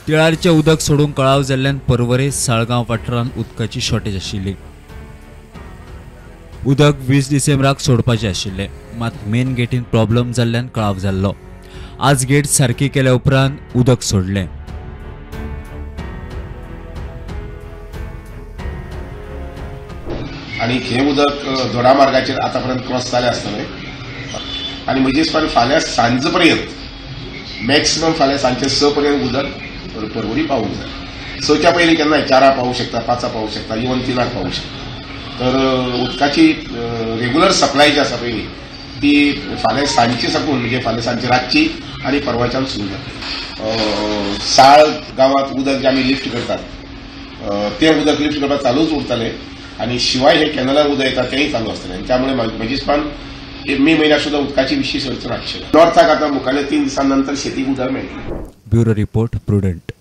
तिळारचें उदक सोडूंक कळाव जाल्ल्यान पर्वरे साळगांव वाठारांत उदकाची शॉर्टेज आशिल्ली. उदक 20 डिसेंबराक सोडपाचें आशिल्लें, मात मेन गेटीन प्रॉब्लम जाल्ल्यान कळाव जाल्लो. आज गेट सारकी केल्या उपरांत उदक सोडलें. आनी हें उदक दोडा मार्गाचेर आतां पर्यंत क्रॉस जालें आसतलें आनी म्हजे हिसपान फाल्यां सांजे पर्यंत, मॅक्सिमम फाल्यां सांजचे 6 पर्यंत उदक पर्वरी पावूंक जाय. 6च्या पयलीं केन्नाय 4 पावूंक शकता, 5 पावूंक शकता, इवन 3 पावूंक शकता. तर उदकाची रेगुलर सप्लाय जी आसा पयलीं ती फाल्यां सांजची साकून, म्हणजे फाल्यां सांजची रातची आनी परवाच्यान सुरू जाता. साळ गांवांत उदक जें आमी लिफ्ट करतात तें उदक लिफ्ट करपाक चालूच उरतलें आनी शिवाय हे कॅनलार उदक येता तेंय चालू आसतलें. आनी त्यामुळे म्हजे हिसपान मे म्हयन्याक सुद्दां उदकाची विशेश अडचण आसची ना. नॉर्थाक आतां मुखाल्ल्या 3 दिसां नंतर शेतीक उदक मेळटलें. Bureau report, Prudent.